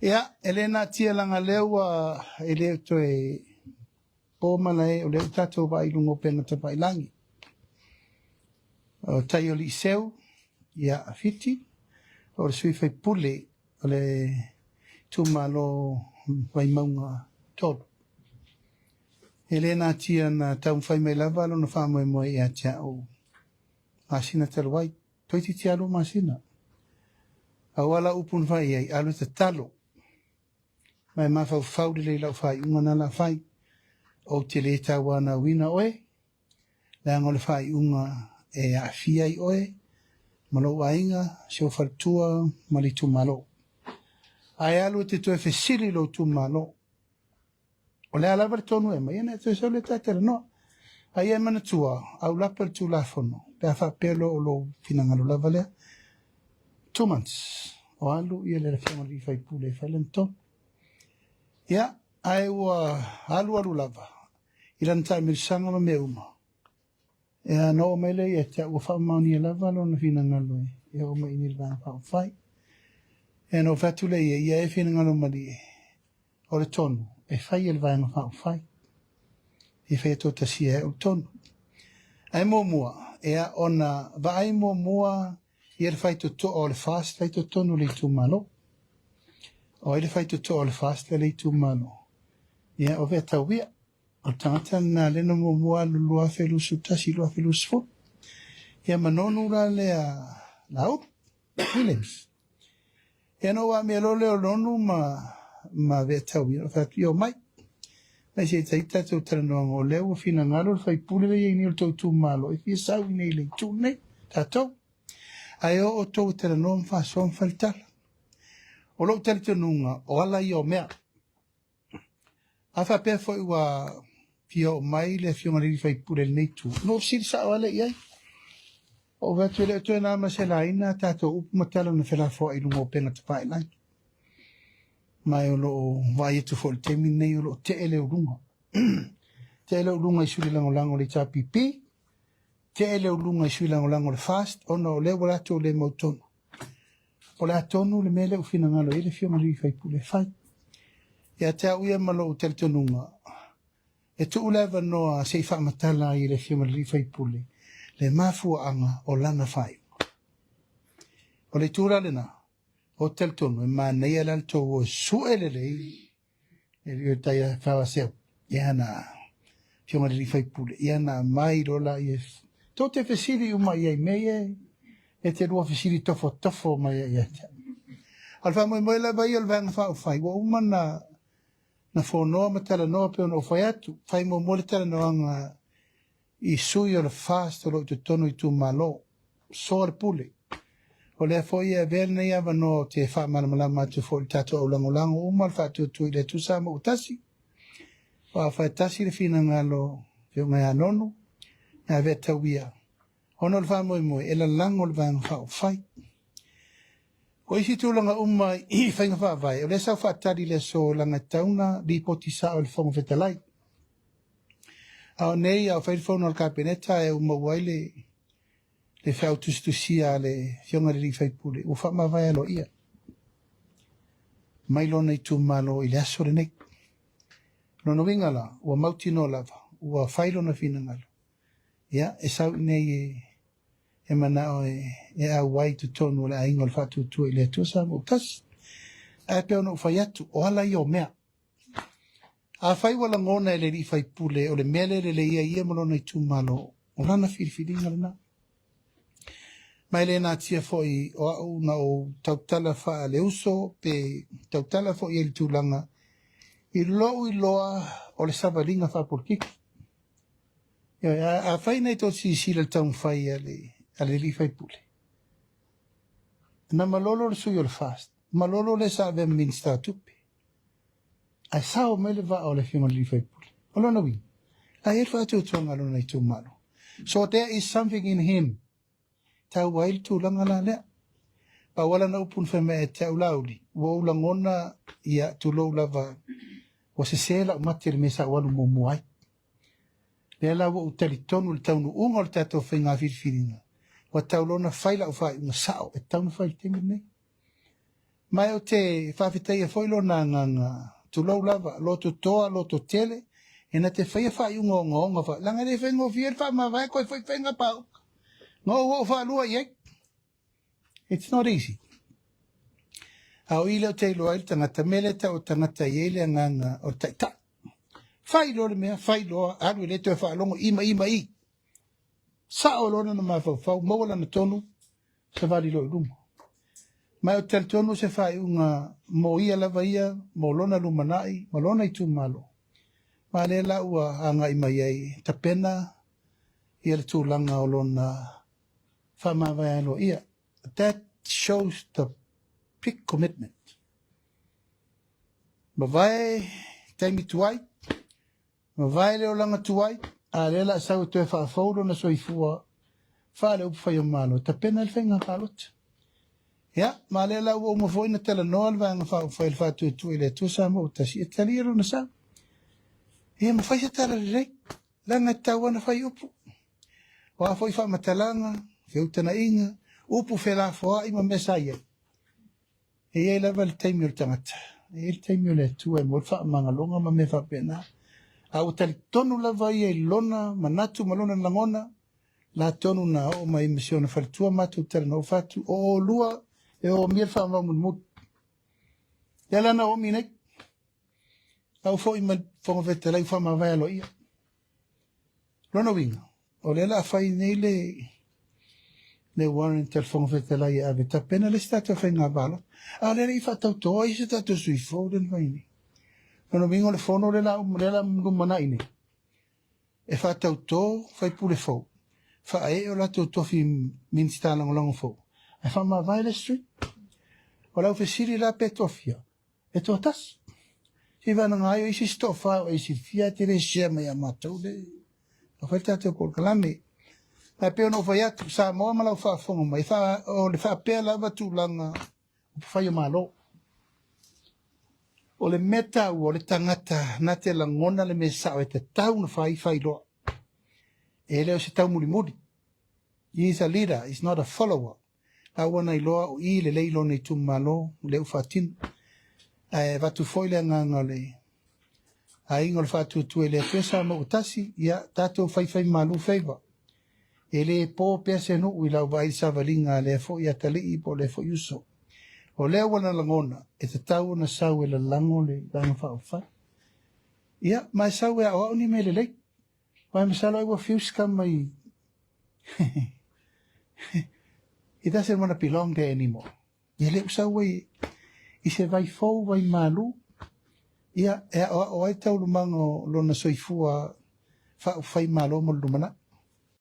Ia, e le natia leaga lea ua e le toe po malae o lea ua tatou vaai i luga o upega tafailagi. O tai o Liiseu, ia, Fiti, o le sui faipule o le itumalo Vaimauga 3. E le natia na taumafai mai lava lona faamoemoe ia te au masina talu ai. Toeitiiti lava 2 masina. Aua lau upu na fai i ai, alu e tatalo. Ma e mafaufau lelei i lau faaiuga na la fai. Ou te le tauanauina oe, leaga o le faaiuga e aafia ai oe ma lou aiga, si ou faletua ma le itumalo. Ae alu e te toe fesili i lou itumalo. O le a lava le tonu e aumai, ia ona e toe sau lea ta talanoa. A ia e manatua, aulapa le Tulafono, pe a faapea loa o lou finagalo lava lea. 2 months, o alu ia le afioga i le sui usufono e fai lana tonu. Ia, ae ua alu alu lava i lana taamilosaga ma mea uma. Ia, na oo mai lea ia te au, ua faamaonia lava lona finagalo e oo mai i inei i le Vaega Faaupufai. Ia, na ou fai atu lea i ai, ia e finagalo malie, o le tonu e fai e le Vaega Faaupufai. E faia toatasia e au le tonu. Ae muamua, ia, ona vaai muamua ia le faitotoa o le FAST la i totonu o le itumalo. O ai le faitotoa o le FAST la i le itumalo? Ia, o Veatauia. O le tagata lena lea na muamua alu 2021, 2020. Ia ma Nonu la lea Laauli Williams. Ia na ou amia loa lea o Nonu ma Veatauia, na fai atu, ia omai. Mai se i tai tatou talanoaga, o lea ua finagalo le faipule lea e i ai nei o le tou itumalo e fia sau i nei i le itu lenei, tatou. Ae o outou e talanoa ma faasoa ma fai le tala. O lou talitonuga, o ala ia o mea. A faapea foi ua fia oo mai le afioga i le sui usufono i lenei itu, ona ou fesili sao lava lea i ai. Ou fai atu e le o toe na ma se laina a tatou upu ma tala na felafoai i luga o upega tafailagi. Ma o lo o vaai atu foi i le taimi lenei o lo o tee le uluga. Tee le uluga i sui lagolago o le HRPP, tee le uluga i sui lagolago o le FAST, ona o lea ua latou le mautonu. O le a tonu le mea lea ua finagalo i ai le afioga i le sui usufono e fai. Ia te au ia ma lou talitonuga, e tuu le avanoa se i faamatala ai e le afioga i le sui usufono le mafuaaga o lana faaiuga. O le itu la lena, ou te talitonu e manaia la le tou o e sue lelei e tai faaseu ia na afioga i le sui usufono ia na aumai loa laia tou te fesili uma i ai mea ia e te lua fesili tofotofo mai ai ia te au. A o le faamoemoe lava ia o le Vaega Faaupufai ua uma na fonoa ma talanoa pei ona ou fai atu, fai muamua le talanoaga i sui o le FAST o lo o i totonu o itumalo. Soa le pule. O lea foi e avea lenei avanoa ou te faamalamalama atu foi i le tatou aulagolago uma le faatuatua i le Atua Samoa ua tasi. O afai e tasi le finagalo Afioga ia Nonu, ia Veatauia, ona o le faamoemoe e lalago le Vaega Faaupufai. O isi tulaga uma i faiga faavae, o lea sa ou faatali i le aso leaga e tatau ona lipoti sao e le Fofoga Fetalai. A o nei, a o fai le fono a le Kapeneta e uma ai le feau tusitusia a le afioga i le sui usufono, ua faamavae aloaia mai lona itumalo i le aso lenei. Lona uiga la, ua mautinoa lava, ua fai lona finagalo. Ia, e sau i nei e manao e auai i totonu o le aiga o le Faatuatua i le Atua Samoa ua tasi. Ae pei ona ou fai atu, o ala ia o mea. Afai ua lagona e le alii faipule o le mea lea e lelei ai ia ma lona itumalo, o lana filifiliga lena. Ma e le natia foi o au na ou tautala faaleuso pe tautala foi i ai i le tulaga i lou iloa o le savaliga faapolokiki. Afai nei tou silasila i le taumafai a le alii faipule, na malolo le sui o le FAST, malolo le sa avea ma Minisita o Tupe, ae sao mai le vaa o le afioga i le sui usufono. O lona uiga, la e i ai le faatuatuaga a lona itumalo. So there is something in him. Tau ai le tulaga la lea. Pau lava lana upu na fai mai ia te au Laauli, ua ou lagona ia tulou lava ua sese lau mate i le mea sa ou alu muamua ai. Lea la ua ou talitonu i le taunuuga o le tatou faiga filifiliga, ua tau loa ona fai lau faaiuga sao e tatau ona fai i le taimi lenei. Ma ou te faafetaia foi lona agaga, tulou lava, loto toa, loto tele, e na te faia faaiuga ogaoga fa, leaga e le faigofie le faamavae koe foi faiga palota. Na ou oo faalua i ai. It's not easy. A o i lea ou te iloa ai le tagata, mea lea e tau o tagata e i ai le agaga o le taitai. Fai loa le mea, fai loa, alu e le toe faalogo, i ma i ma i. Sao loa lona mafaufau, maua lana tonu, savali loa i luma. Ma ou te talitonu o se faaiuga mo ia lava ia, mo lona lumanai ma lona itumalo. Ma lea la ua agai mai ai e tapena ia le tulaga o lona faamavae aloaia. That shows the big commitment. Mavae taimi tuai, Mavae le olaga tuai, a lea la a sau e toe faafou lona soifua faale-upufai o Malo, tapena ai le faiga palota. Ia, ma lea la ua uma foi ona talanoa le Vaega Faaupufai o le Faatuatua i le Atua Samoa ua Tasi e talia lona sau. Ia ma fai se tala lelei, leaga e tatau lava ona fai upu. O a foi faamatalaga, feutagaiga, upu felafoai ma mea sa i ai. E i ai lava le taimi o le tagata, e i ai le taimi o le Atua e maua ai le faamagaloga ma mea faapena. A ua talitonu lava ia i lona manatu ma lona lagona, la tonu na oo mai ma si ona faletua matou talanoa fai atu, o oulua e omia le faamau mulimuli. Lea la na oomi nei. A ua foi mai le Fofoga Fetalai ua faamavae aloaia. Lona uiga, o lea la a fai nei le le warrant a le Fofoga Fetalai e ave tapena le isi tatou faiga palota. A o lea le i faatautoa ai se tatou sui fou lea na fai nei. Lona uiga o le fono lea la lea la lumanai nei e faatauto faipule fou, faaee o latou tofi Minisita Lagolago fou, ae faamavae le isi sui. O lau fesili la pe tofia, E toatasi. Seivagana ai o isi se toafa o e silafia e te le share mai ia matou le na fai le tatou polokalame. Ae pei ona ou fai atu, Samoa ma lau faafofoga mai, fa, o le faapea lava tulaga upufai o Malo. O le mea taua, o le tagata na te lagona le mea sao e tatau ona fai, fai loa. E le o se taumulimuli. He is a leader, he is not a follower. A ua na iloa o i lelei lona itumalo lea ua faatino. Ae avatu foi le agaga o le aiga o le Faatuatua i le Atua Samoa ua tasi, ia tatou faifai malu faiva. E le po pea se nuu i lau vaai i le savaliga a lea foi atalii po o lea foi uso. O lea ua na lagona, e tatau ona sau e lalago le Vaega Faaupufai. Ia, ma e sau e aoao ni mea lelei. Aua masalo ai ua fiu si tama i He doesn't want to belong there anymore. Ia lea ua sau ai i se vai fou, vai malu, ia e aoao ai taualumaga o lona soifua faaupufai malo mo le lumanai.